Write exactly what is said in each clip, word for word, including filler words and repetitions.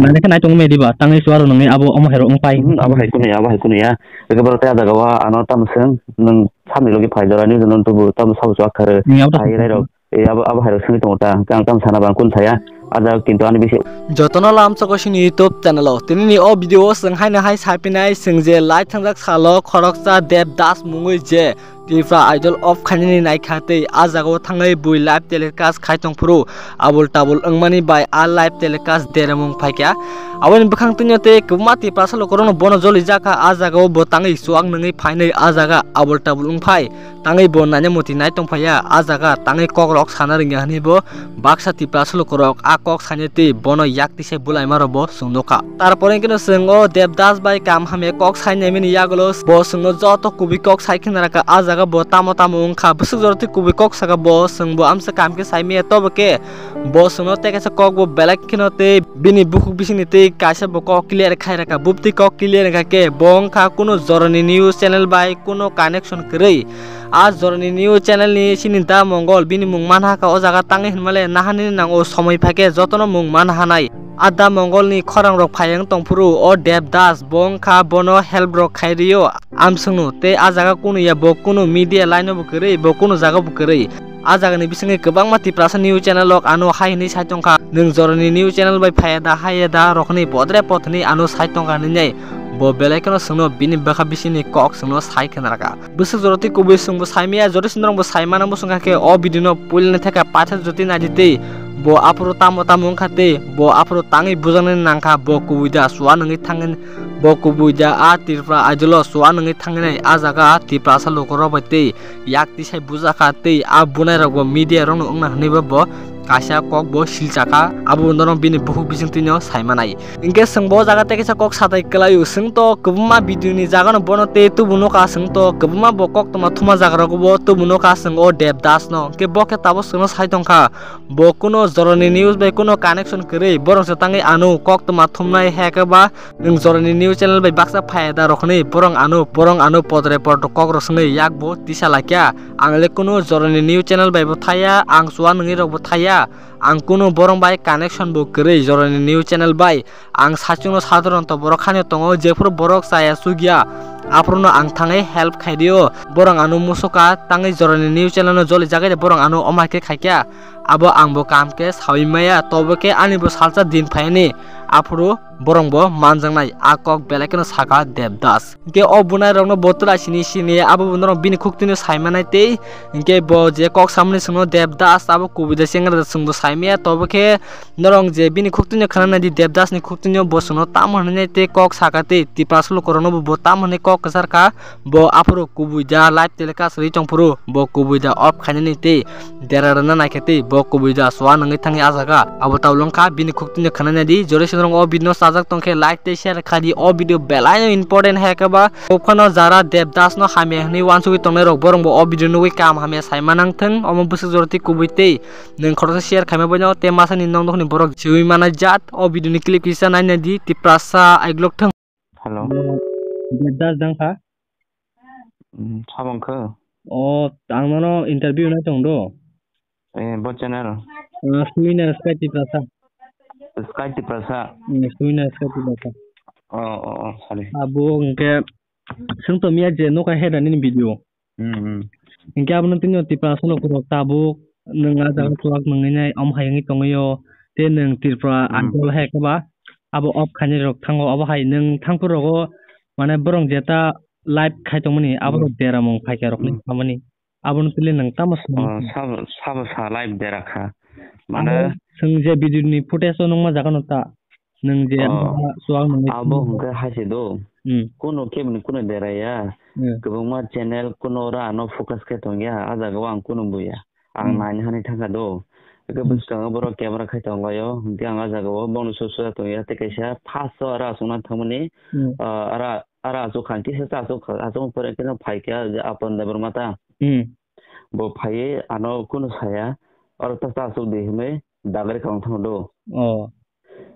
Nang khe nai tong me diba, tangwi chuwa rw nangni abo omo hai rw wng pai. Hmm, abo hai kunu ya, abo hai kunu ya. Ekebare tei a jaga o ano tamo swng, nwng samni logi phai jora ni nwng tubu tamo sabo chuwa kharw. Ni abo ta phai rai rok. E abo, abo hai rok swngwi tongo ta. Ang tamo sana bang kun saya. A jaga kintu ani bisi. Jotono lamsoko sini YouTube channel o. Tini ni o video o swng hai na hai sapinai swng je lai thangjak salo khoroksa Dev Das mungwi je Tripura Idol off khainani naikha tei a jagao thangwi bui live telecast khai tongphuru abul tabul wngmani bai a live telecast deremung phaikha. Aboni bwkhang twino tei kwbangma Tiprasa lukurokno bono jolijakha a jagao bo tangwi chuak nungwi phainwi a jaga abul tabul wngphai tangwi bo naina muti nai tongphaiya a jaga tangwi kokrok sana rwngya hwnwi bo baksa Tiprasa lukurok a kok sainai tei bono yak tisa bulaima rokbo chwng nukha. Tarpore hwnkhe no chwng o Devdas bai kam hamya kok sainai mini yagulo bo chwngno joto kubui kok sai khna rwkha. A jaga bo tamo tamo wngkha, bwswk jora tei kubui kok saka bo chwng bo amsa kam khe sai maya, tobo khe bo chwngno tei kaisa kok bo belai kheno tei bini bukhuk bisingni tei kaisa bo kok clear khai rwkha. Bubtwi kok clear wngkha khe bo wngkha kuno jorani news channel bai kuno connection kwrwi. A jorani news channel ni sini Da Mongol, bini mung manha kha o jaga tangwi hinmale nahani nango somoi phaikhe jotono mung manhanai. A Da Mongol ni khorang rok phai wng tongphuru o Dev Das bo wngkha bono help rok khai rio. Amswngno tei a jaga kunu ya bo kunu media line o bo kwrwi, bo kunu jaga bo kwrwi. A jaga ni bisingwi kwbangma Tiprasa news channel rok ano hai hinwi sai tongkha, "Nwng jorani news channel bai phaiya da, haiya da?" rok hinwi podre pod hinwi ano sai tongkha hinwi. Bo belai kheno chwngno bini bwkha bisingni kok chwngno sai khna rwkha. Bwswk jora tei kubui chwngbo saimaya, jotoi sindrong bo saimano bwswng kha khe o video no puilani theka paitha jotoi naidi tei bo aphuru tamo tamo wngkha tei bo aphuru tangwi bujaknani nangkha. Bo kubui da chuwa nungwi thangwi, bo kubui da a Tripura Idol o chuwa nungwi thangwi nai a jaga Tiprasa lukurok bai tei yak tisai bujakha tei a bunai rokbo media rokno wngna hwnwi bo kaisa kok bo silchakha, abo norok bini bukhuk bisingtwino sai manai. Hinkhe chwng bo jaga tei kaisa kok satai kwlaio, chwng to kwbangma video ni jaga no bono tei tubu nukha, chwng to kwbangma bo koktwma thuma jaga rogo bo tubu nukha chwng o Dev Das no, hinkhe bo khe tabuk chwngno sai tongkha, bo kuno jorani news bai kuno connection kwrwi, borok se tangwi ano koktwma thumnai, hekhe ba Nwng jorani news channel bai baksa phai da rok hwnwi borong ano, borong ano podre podro kok rok swngwi yak bo tisa laikya. Ang le kunu jorani news channel bai bo thaya, ang chuwa nungwi rok bo thaya. Ang kunu borong bai connection bo kwrwi jorani news channel bai. Ang sachungno sadharanto borok hani tongo, jephuru borok chaya chukya, aphuru no ang thangwi help khai dio. Borong ano musuka tangwi jorani news channel no joli jagwi de borong ano omai khe khaikya. Abo ang bo kam khe sawi maya, tobo khe ani bo salsa din phaini. Aphuru borong bo manjaknai, a kok belai kheno saka Devdas. Hinkhe o bunai rokno bo twla sini sini abo bo norok bini khuktwino sai manai tei hinkhe bo je kok samani chwngno Devdas abo kubui da chengra da chwngbo sai maya, tobo khe norok je bini khuktwino khna naidi, Devdas ni khuktwino bo chwngno tamo hwnwi tei kok saka tei Tiprasa lukurokno bo, bo tamo hwnwi kok kwchar kha, bo aphuru kubui da live telecast rwi tongphuru bo kubui da off khainani tei dera rwna naikhe tei bo kubui da chuwa nungwi thangwi a jaga. Abo taulo wngkha bini khuktwino khna naidi. Jodi swngrok o video no chajak tongkhe like tei share khai di. O video belai no important hai khe ba. Ophano jara Devdas no hamya hwnwi wansugwi tongnai rok, borok bo o video nugwi kaham hamya sai manang thung. Omo bwswk jora tei kubui tei nwng khoroksa share khaima boino tei masani nong dokhni borok siwi manai jat. O video ni clip kisa nai naidi, Tiprasa aiglok thung. Hello. Bo Devdas dang kha? Mm, samung khe? O, ang nono interview nai tong do. Eh, bo channel? Ah, Swina Sky Tiprasa. Sky Tiprasa? Mm, Swina Sky Tiprasa. Oh, oh, oh, sorry. Abo hwnkhe, swng to miya je nokha he da nini video. Hmm, hmm. Hinkhe abono tini Tiprasa no khorok tabuk, nwng a jaga Hmm. chuwak nungwi nai, omo hai wngwi tongwi o, tei nwng Tripura Hmm. Idol hai khe ba, abo off khainai rok thango, abo hai nwng thangphuru rogo, mane borok jeta live khai tongmani, abo Hmm. rok deramung phaikha rok ni Hmm. samani. Abono tili nwng tamo swngmani Oh, sabo, sabo sa live dera kha. Mane Abo swng je video ni footage o nukma jaga no ta. Nwng je Oh. Chuwak nungwi Abo thangma hwnkhe hai se do. Hmm. Kuno keboni kuno deraya. Hmm. Kwbangma channel kuno oro ano focus khe tongya. A jaga o ang kuno buya. Ang Hmm. naini hani thangkha do. Eke Hmm. bwskango borok camera khai tonglaio. Hwnkhe ang a jaga o bongni susu tongya. Tei kaisa first o aro aswkna thangmani, Hmm. ah, aro, aro aswk kha. Kisa ta aswk kha. Aswk pore khe no phaikha je Apan Debbarma ta. Hmm. Bo phaiwi ano kuno saya. Oro ta ta aswk di hwnwi dagari kang thangdo. Oh.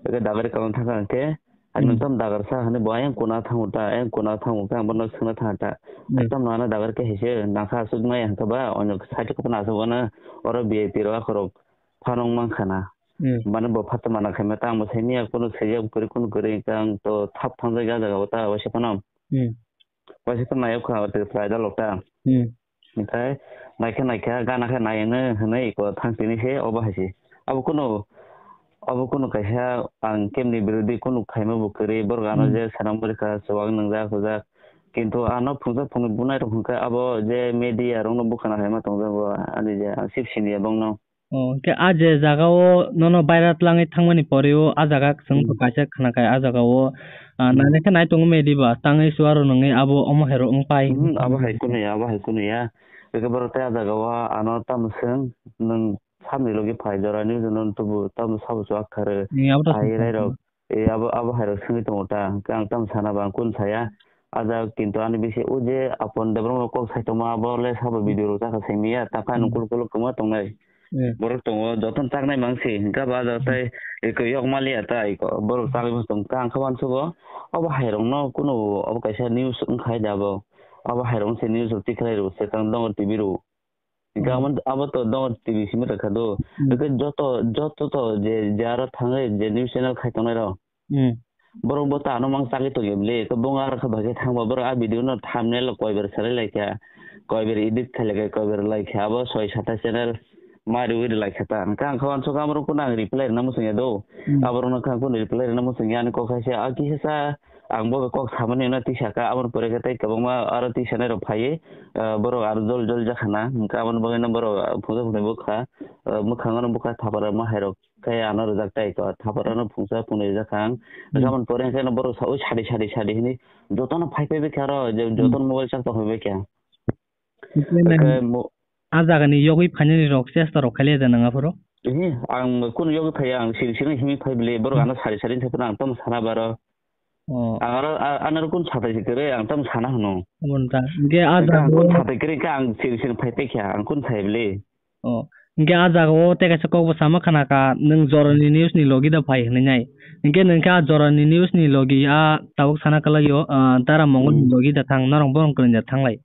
Eke dagari kang thangkha hwnkhe, ani Hmm. tam dagar sa hwnwi bo ayang kuna thango ta, ayang kuna thango khe ang bono swngna thangkha ta. Hmm. Tam nana dagar khe hise nangkha aswk maya hwnkhe ba, onyo side khe phano aswk ano oro V I P rok akhorok phanang mankha na. Hmm. Mane bo phatma na khaima ta ang bo saimanya, kunu saiya kwrwi, kunu kwrwi, hwnkhe ang to thap thangjak ya jaga o ta waisa phano. Hmm. Waisa phano naiya kha o Tripura idol rok ta. Hmm. Hwnkhe naikha naikha gana khe nai hwnwi hwnwi iko thang tini se obo hai se. Abo kunu, abo kunu kaisa ang kemni birodhi kunu khaima bo kwrwi, borok ano Hmm. je sanam bwrwi kha chuwak nwngjak hujak. Kintu ano phungsa phungni bunai rok hwnkhe abo je media rokno bukhana khaima tongjago ani je ang sip siniya bongno. Oh, hwnkhe a je jaga o nono baira tlangwi thangmani pore o a jaga chwng Hmm. kaisa khna khai a jaga o, ah, Hmm. naina khe nai tongo medi ba tangwi chuwaro nungwi abo omo hai rok wng pai. Hmm, abo hai kunu ya, abo hai kunu ya. Eke borok tei a jaga o ano tamo swng nwng samni logi phai jora ni jono tubu tamo sabo chuwak kharwi. Ni abo to Phai swng rai rok. E, abo, abo hai rok swngwi tongo ta. Hwnkhe ang tamo sana ba, ang kunu saya. A jaga kintu ani bisi o je Apon Debbarma kok sai tongma, abo le sabo video rok chakha saimanya. Takha Hmm. nukul kuluk kwma tongnai. Hmm. Borok tongo, jotono chaknai mangsi. Hwnkhe abo a jaga Hmm. tai eko yok maliya ta eko. Borok chagwi bo tong kha, ang kha uansugo. Abo hai rokno kunu abo kaisa news wngkhai da abo. Abo hai rok se news rok tikhlai rw se kang dongo T V rw. Hwnkhe Hmm. amo, abo to dongo T V simi rwkha do. Hmm. Hwnkhe joto, joto to je, je aro thangwi je news channel khai tongnai rok. Hmm. Borok bo ta ano mang chagwi tongya bwle. Kwbangma aro khe bai khe thangba borok a video no thumbnail rok koiber salai laikha. Koiber edit khai laikha, koiber laikha. Abo soi sata channel ma riwi rw laikha ta. Hwnkhe ang kha uansuk amo rok kunu ang reply rwna muchungya do. Hmm. Abo rokno kha kunu reply rwna muchungya ani kok hai se. A kisa sa Ang bo kok samani no tisa kha, aboni pore khe tei kwbangma aro tisanai rok phaiwi, ah, borok aro jol jol jakhana, hwnkhe aboni bagwi no borok, ah, phungsa phunui bwkha, ah, mwkhango no bwkha thapar ma hai rok khe ano rijak tai kha, thapar no phungsa phunui rijak kha ang. Hmm. Aboni pore khe no borok sa-, ui sadi sadi sadi hinui jotono phai phai bai kha aro, je Hmm. jotono mobile charge tong phai bai kha. Hwnkhe Hwnkhe nang mo- a jagani yogwi phainani rok chesta rok khailiya da nang aphuru? Ehe, ang kunu yogwi phaiya, ang siri siri himwi phai bwle, borok Hmm. ano sari sari thai phano ang tamo sana baro. Oh. Ang aro, a-, ano kunu satai se kwrwi, ang tamo sana hwno. Omo wngkha. Hwnkhe a Hwnkhe ang jaga kunu satai kwrwi khe ang siri siri phai paikha, ang kunu sai bwle. Oh. Hwnkhe a jaga o tei kaisa kok bo sama khana kha, nwng jorani news ni logi da phai hwnwi nai. Hwnkhe nwng khe a jorani news ni logi a tabuk sana kwlai o, ah, Dara Mongol ni Hmm. logi da thang, norok borom kwrwng da thanglai.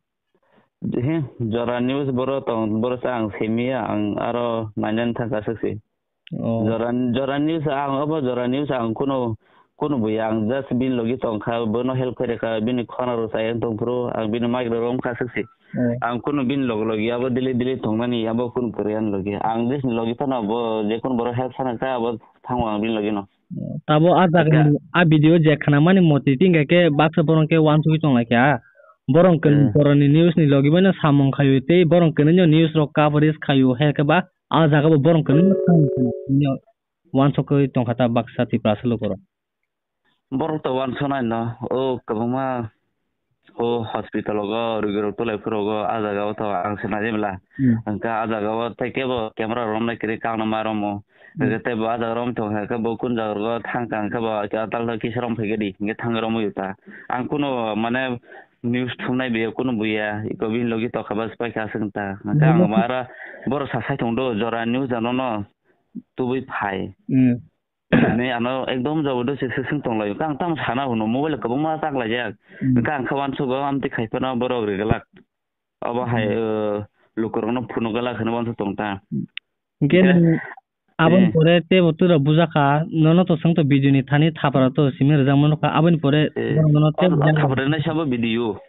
He, jora news boro tong, boro sa ang simiya, ang aro nainani thangkha swk se. Oh. Jora, jora news ang obo jora news ang kunu, kunu buya ang just bini logi tongkha, bono help khairokha, bini khona rok chayang tongphuru, ang bini mic rok romkha swk se. Oh. Ang kunu bini log logi abo daily daily tongmani abo kunu kwrwi ani logi. Ang just logi phano bo jekunu borok help sana kha abo thango ang bini logi no. Tabo a jaga Aka. ni a video je khanamani moti tingkha khe baksa borok khe uansugui tonglaikha. Borok khe Eh. borokni news ni logi bai no samung khaio tei borok khe nini news rok coverage khaio, hai khe ba a jaga bo borok khe nini samung khaio. Nini uansugui tongkha ta baksa Tiprasa lukurok. Borok to uansuknai no, o kwbangma O hospital rogo, rogi rok tulai phuru rogo, a jaga o to ang se naidi bwla. Hmm. Hwnkhe a jaga o tei kebo camera romnai kwrwi kang no ma romo. Hmm. Hwnkhe tei bo a jaga rom tong kha khe bo kun jaga rogo thang kang khe bo tal tal kisa rom phai khe di, hwnkhe thang romwi ta. Ang kunu mane news thumnai biya kunu buya, iko bini logi tokha bas pai kha aswk ta. Hwnkhe ang Hmm. ma aro borok sa sai tong do, jora news ano no tubui phai. Hmm. Hinwi ano ekdom jabardasti se swng tonglaio. Khe ang tamo sana hwno, mobile kwbangma chaklaijak. Hmm. Hwnkhe ang khe uansugo, amtwi khai phano borok riglak. Obo hai, Hmm. eh, lukurokno phunuk glak hinwi uansuk tong ta. Hmm. Hwnkhe Hwnkhe, nwng aboni eh. pore teibo twrwk bujakha, nono to swngto video ni thani thapra to simi rwjakma nukha, aboni pore Eh, borok nono o, teibo o thapra nai sabo video.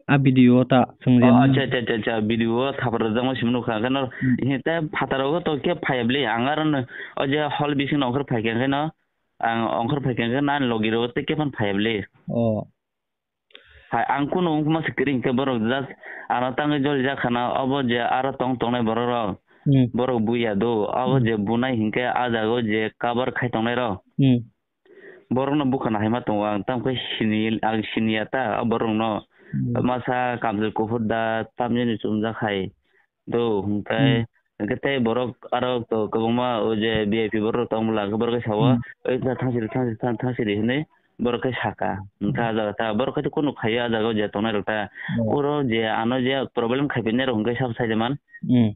A video o ta swngjak. Oh, acha, acha, acha, acha, video o thapar rwjakma simi nukha. Khe no, Hmm. he, tei phataro go to khe phaiya bwle. Ang aro no, o je hall bising no ongkhor phai khe, khe no, ang ongkhor phai khe, khe nani logi rok tei khe phan phaiya bwle. Oh. Hai, ang kunu wngma se kwrwi hwnkhe borok just ano tangwi joli jak khana, obo je aro tong tongnai borok rok. Hmm. Borok buya do, abo Hmm. je bunai hwnkhe a jaga o je cover khai tongnai rok. Hmm. Borokno bukhana hai ma tongo ang, tamo khe sini, ang siniya ta o borokno. Hmm. Masa kamchwlwi kuphur da tamjani chumjak hai do, hwnkhe, Hmm. hwnkhe tei borok aro to kwbangma o je V I P borok rok tong bwla, hwnkhe borok khe sao, Hmm. "Oi, ta thang sidi, thang sidi, thang, thang sidi," hinwi borok khe saka. Hwnkhe Hmm. a jaga ta, borok khe kunu khaiya a jaga o je tongnai rok ta. Hmm. Oro je ano je problem khaipinnai rok hwnkhe sabo sai de man. Hmm.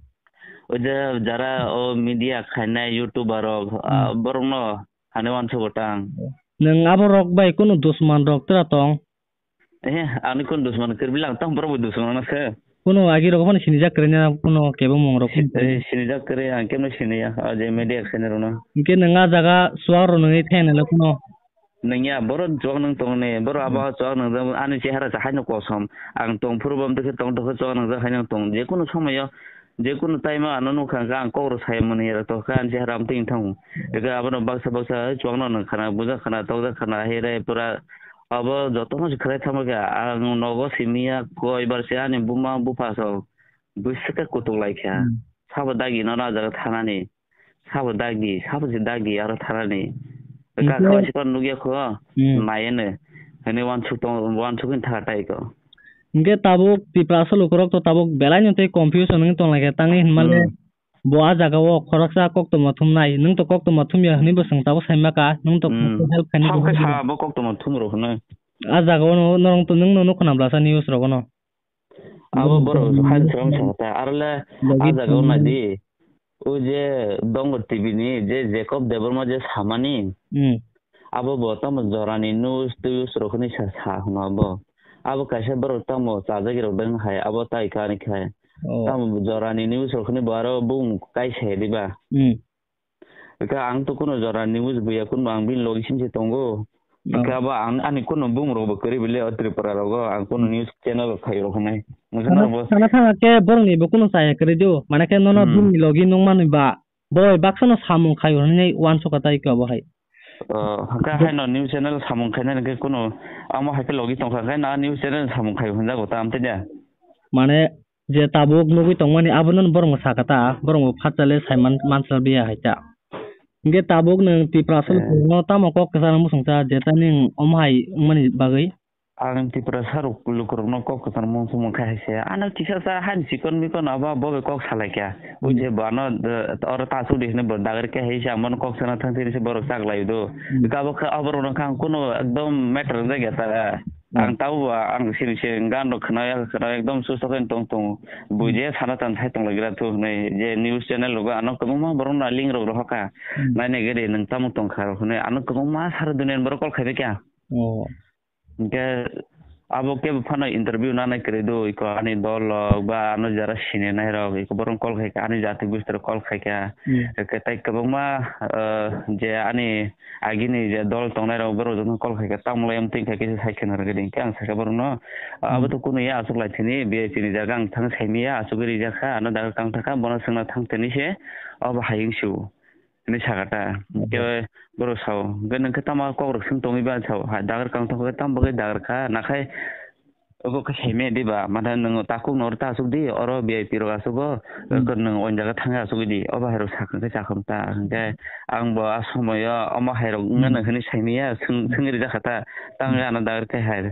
O je jara o media khainai YouTuber rok, ah, Hmm. borokno Hani uansukgo tang. Nwng abo rok bai kunu dusman rok tra tong? Eh, ani kunu dusman kwrwi lang tong, borok bo dusman no se. Kuno agi rok phano sinijak kwrwi na, kuno kebo mung rok phano sinijak kwrwi, ang kebo siniya, o je media khani rok no. Hwnkhe nwng a jaga chuwak rok nungwi thai nai kuno. Nungya, boro chuwak nung tong ni, boro abo chuwak nung jak, ani chehara se haino kosom. Ang tong phuru bo amtwi khe tong tong khe chuwak nung jak haino tong. Je kuno somoyo, je kuno time o ano nukha hwnkhe ang kok rok sai mani rok tong khe ani chehara amtwi thang. Eke abono baksa baksa chuwak no nung khana, bujak khana, tokjak khana, here pura abo joto no se khwlai thangma khe ang nogo simiya, koi bar se ani buma bupha sok. Bwswk khe kutung lai kha. Hmm. Sabo dagi no na jaga thanani. Sabo dagi, sabo se dagi aro thanani. Hwnkhe kakhao sikon nukya kho, hmm, naiya no. Hwnwi uansuk tong, uansuk hin tha tai ko. Hwnkhe tabuk Tiprasa lukurok to tabuk belai no tei confusion wngwi tong lai kha. Tangwi hinmale, hmm, bo a jaga o khoroksa koktwma thumnai. Nwng to koktwma thumya hwnwi bo chwng tabuk saima kha. Nwng to, hmm, help khainai. Sabo khe sa bo koktwma thum rw hwnwi. A jaga o no, norok to nwng no nukho na blasa news rogo no. Abo borok hai swrang sa ta. Aro le logi a jaga o nai di. O je Dongor T V ni je Jacob Debbarma je samani. Hmm. Abo bo tamo jorani news twi usrok hwnwi sa, sa hwno abo. Abo kaisa borok tamo chajagwi rok dwng hai abo tai kani khai. Oh. Tamo jorani news rok hwnwi bo aro bung kai se diba. Hmm. Eka ang to kuno jora news buya, kuno ang bini logi sim se tongo. Oh. Eka abo ang ani kuno bumung rok bo kwrwi bile o Tripura rogo, ang kuno news channel rok khai rok hwnai. Mungsa sana, no bo sana thang ke borok ni bo kuno chaya kwrwi do. Mana khe nono, hmm, bini logi nung manwi ba. Boi baksa no samung khai hwnwi uansuk kha tai khe abo hai. Oh, hwnkhe hai no news channel samung khainai hwnkhe kuno amo hai khe logi tongkha khe na news channel samung khai hwnjago ta amtwi de. Mane je tabuk nugwi tongmani abono borok sakha ta, borok bo phatsa le sai man, mansa biya hai ta. Hwnkhe tabuk nwng Tiprasa, eh, no tamo kok kwchangma muchung cha, jeta nwng omo hai wngmani bagwi? Ang Tiprasa rok lukurokno kok kwchangma muchung kha hai se, ano kisa sa han chikon mikon abo bo kok salai kha. Hmm. Ui je bo ano, eh, oro ta chuk di hwnwi bo dagri khe hai se, ang bono kok sana thang thini se borok chak lai do. Hmm. Abo khe abo rok no kha ang kuno ekdom matter wngya ta. Hmm. Ang tabuk bo ang sini se gan rok khna ya, khna ekdom susto khe tong tong. Bui je sana tan thai tong lai gra thu hwnwi je news channel rogo ano kwbangma borok no link rok rohor kha. Hmm. Nainai gede nwng tamo tong kha rok hwnwi ano kwbangma sara duniya ni borok call khai bai kha. Oh. Hwnkhe abo kebo phano interview nanai kwrwi do iko ani dol rok ba ano jara sini nai rok iko borok call khai kha ani jati gosti rok call khai kha. Hmm. Hwnkhe tai kwbangma, eh, je ani agini je dol tongnai rok borok jotono call khai kha, tamo lai twi kha kisa sai kheno rwgwi di. Hwnkhe ang sakha borokno, abo to kunu ya aswk lai thini, V I P ni jaga ang thang saimaya, aswk rijak kha, ano daga kang thakha, bono swngna thang thani se, obo hayung sio, hinwi sakha ta. Hwnkhe borok sao, hwnkhe nwng khe tamo kok rok swng tongwi ba sao, ha, dagar kang thangkhe tamo bagwi dagar kha, nakhai Obo khe saimaya diba? Mane nwng takhuk noro ta asuk di, oro V I P rok asuk o, hmm, nwng o jaga thangwi asuk di, obo hai rok sakha khe chakha ta. Hwnkhe ang bo a somoyo omo hai rok wngna, hmm, nang hwnwi saimaya, swng-, swngwi rijak kha ta, tamo ano dagor khe hai.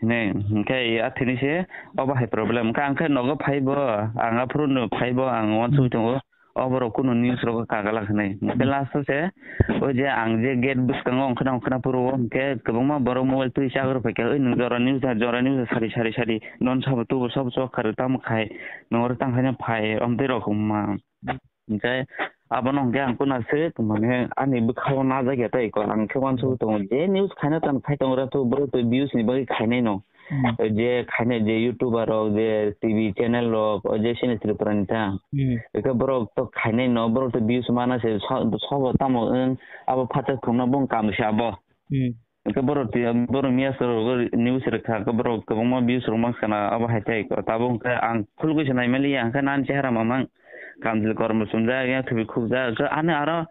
Hwnwi, hwnkhe a thini se obo hai problem. Hwnkhe ang khe nogo phai bo, ang aphuru no phai bo, ang uansugwi tongo. O borok kunu news rogo kagalak hinwi. Hwnkhe last o se, o je ang je gate bwskango ongkhorna ongkhorna phuru o, hwnkhe kwbangma borok mobile twi chagwi rw phaikha, "Oi, nwng jora news da, jora news da," sari sari sari. "Non sabo tubo sabo chok kha rw tamo khai, nwng oro tang khaina phai," omtwi rok wngma. Hwnkhe abono hwnkhe ang kunu aswk mane ani bwkhao najak ya tei kok, ang khe uansugwi tongo, je news khaina tamo khai tongo, ora to borok to views ni bagwi khainai no. Hmm. Je khainai je YouTuber rok, je T V channel rok, o je sini Tripura ni ta. Hmm. Eke borok to khainai no, borok to views mana se so-, sobo tamo wng, abo phatar khumna bong kam se abo. Hmm. Eke borok ti-, borok miya soro go news rwkha, eke borok kwbangma views rok mankha na, abo hai tai ko. Tabuk hwnkhe ang khulugwi se naimaliya, hwnkhe nani chehara mamang. Kamchwlwi kormo chumjak, yang thubui khukjak. Khe ani aro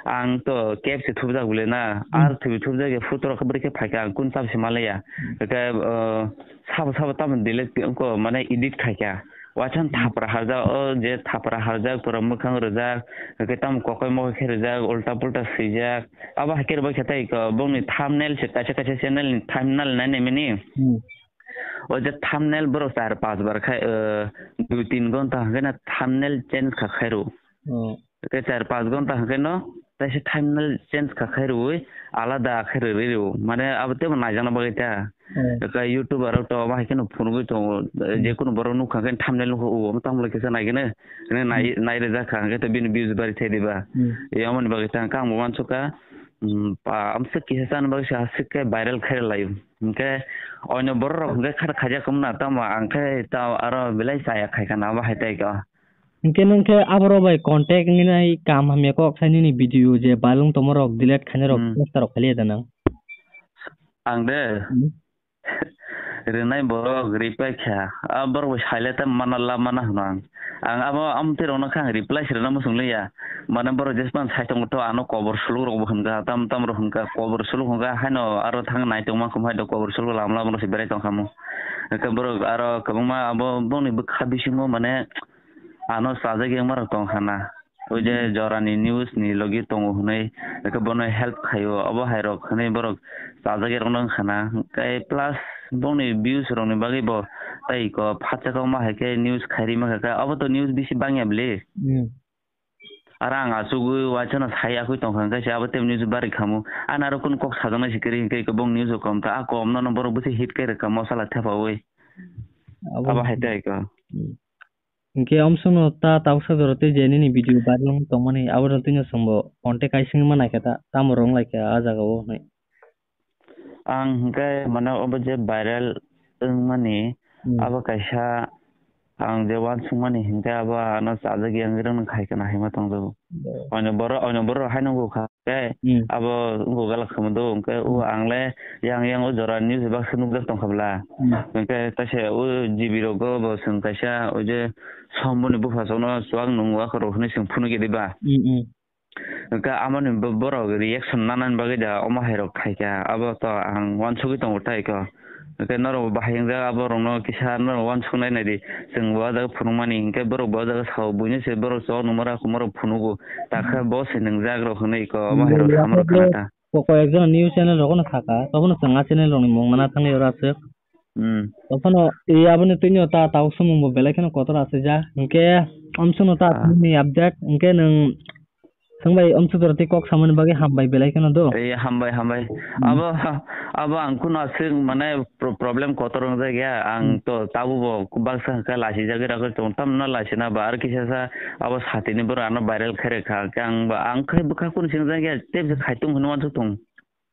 ang to kebsi thubjak bole na. Hmm. Ar thubui thubjak ya photo rok bwrwi khe phaikha ang kun chapsi malaya. Hmm. Khe, uh, sabo sabo tamo delete ko mane edit khaikha. Waithang, hmm, thapra harjak, o je thapra harjak, pura mwkhang rwjak, khe tamo kokoi mokoi khe rwjak, ulta pulta swijak. Abo hai khe rwbai khe tai ko bongni thumbnail se kaisa kaisa channel ni thumbnail nai nai mani. Hmm. O je thumbnail borok char pas bar khai, eh, dui tin gonta hwnkhe na thumbnail change kha khai rw. Oh. Tei char pas gonta hwnkhe no teisa thumbnail change kha khai rwui alada khe rwui rw. Mane abo teibo naijakna bagwi ta. Oh. Tei YouTuber rok to abo hai kheno phunugwi tongo. Hmm. Je kunu borok nukha khe thumbnail nukha, "O, omo tamo lai kisa nai gene?" Hwnwi nai, hmm, nai rwjak kha hwnkhe to bini views bari thai diba. Hmm. Yamoni bagwi ta hwnkhe ang bo uansukha. Hmm, pa, amswk kisa chana bagwi se aswk khe viral khairok laio. Hinkhe oino borok rok hinkhe khar khaijak wngna, tamo ang khe ta aro belai chaya khaikha na, abo hai tai kha. Hinkhe nwng khe aborok bai contact wngwi nai, kam hamya kok sai nini video je viral wng tongma rok delete khaina rok Hmm. post rok khailiya da nang? Ang de Hmm. Rwnai borok reply kha. A borok bai sailai ta mana la mana hwno ang. Ang abo amtwi rokno kha ang reply se rwna muchung liya. Mane borok jespan sai tongo to ano kobor suluk rok bo hwnkha, tam tam rok hwnkha, kobor suluk hwnkha, haino aro thang nai tongma khum hai do kobor suluk lam lam rok se berai tongkha mo. Hwnkhe borok aro kwbangma abo bongni bwkha bisingo mane ano chajak yang marok tong khana. O je Hmm. jorani news ni logi tongo hwnwi, eke bono help khaio, obo hai rok hwnwi borok chajak yang rok nang khana. Tei plus bongni views rokni bagwi bo tei ko phatsa kok ma hai khe news khairi ma kha khe, obo to news bisi bangya bli. Hmm. Aro ang achugwi waisano sai yakwi tong kha, hwnkhe se abo tei news bari khamu. Ani aro kunu kok sajaknai se kwrwi hwnkhe eko bong news o kom ta, a kom no borok bwsai hit khe rwkha mosala thepaui. Abo Abo hai tei ko. Hmm. Hinkhe omsokno ta tabuksa jora tei je nini video viral wng tongmani, abono twino chwngbo contact kaisingma naikha ta, tamo rwng laikha a jagao hwnwi. Ang hinkhe mane obo je viral wngmani, Hmm. abo kaisa ang je uansukmani hinkhe abo ano chajak yang rwng khai kana hai ma tongjago. Hmm. Oino borok, oino borok hai nukgo kha. Khe Hmm. abo wngkha gala khwmwdo, hwnkhe o Hmm. ang le yang yang o jora news baksa nukjak tongkha bwla. Hmm. Hwnkhe taisa o G B rogo bo chwng kaisa o je Somboni bupha chokno chuwak nung wak rw hwnwi chwng phunukya diba. Hmm, hmm. Hwnkhe amoni bo-, borok reaction nanani bagwi da omo hai rok khaikha, abo to ang uansugwi tongo tai kho. Hwnkhe norok bo bahai wngjak, aborokno kisa norok uansuknai naidi. Chwng bo o jaga phunukmani, hinkhe borok bo o jaga sao, buino se borok chok nungma rok, khumorok phunugo. Takha bo se nwngjak rok hwnwi kho, omo hai rok samrok khana kha. Ko-, ko ekjon news channel rokno sakha, tobono chwng a channel rokni mung mana thangwi oro aswk. Hmm. Tophano e aboni twino ta tabuk swmung bo belai kheno kotor aswk ja. Hinkhe omsukno ta Ah. Nini update, hinkhe nwng Swngbai, omswk jora tei kok samani bagwi hambai belai kheno do. Ei, hambai, hambai. Hmm. Abo, abo ang kunu aswk, mane, pro-, problem kotor wngjak ya. Ang Hmm. to tabuk bo baksa hwnkhe laisijagwi ragwi tongo. Tamno laisina ba ar kisa sa abo satini borok ano viral khairokha. Ang ba, ang khai bwkha kunu swngjak ya, tei khai tong hwnwi uansuk tong.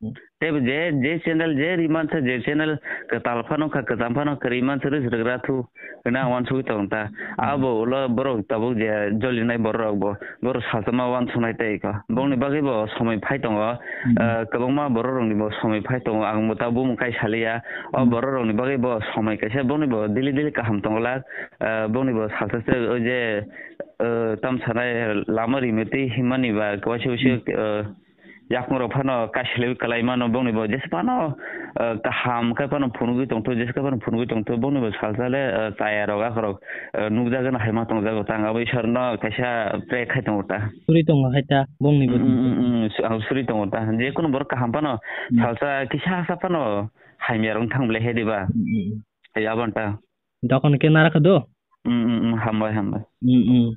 Hmm. Tei bo je, je channel je ri mansa, je channel kwtal phano kha, kwcham phano kha, ri mansa rwsrwk ra thu hwnwi ang uansugwi tong ta. Hmm. Abo ulo borok tabuk je jolinai borok rok bo, borok salsa ma uansuknai tei kho. Bongni bagwi bo somoi phai tongo. Hmm. Ah, kwbangma borok rokni bo somoi phai tongo. Ang bo ta bumung kai saliya. O Hmm. borok rokni bagwi bo somoi kaisa bongni bo daily daily kaham tongo lak. Ah, bongni bo salsa se o je, ah, tam sanai lama rimiti himani ba kwbaisa usi, Hmm. ah, Yakung rok phano kasilwi kwlai mano, bongni bo jesa phano, eh, kaham khe phano phunugwi tongthu, jesa khe phano phunugwi tongthu, bongni bo salsa le, eh, chaya rok akhorok, eh, nukjagwi no hai ma tongjago, tang abo Isor no kaisa pray khai tongo ta. Suri tongo hai ta, bongni bo. Mm, mm, mm, mm, su-, ang suri tongo ta. Je kono borok kaham phano, Mm. salsa kisa sa phano hamya rok thang bwlai hai diba? Mm, mm, mm. Hai abo ta. Dokon khe nara khe do? Mm, mm, mm, hambai, hambai. Mm, mm.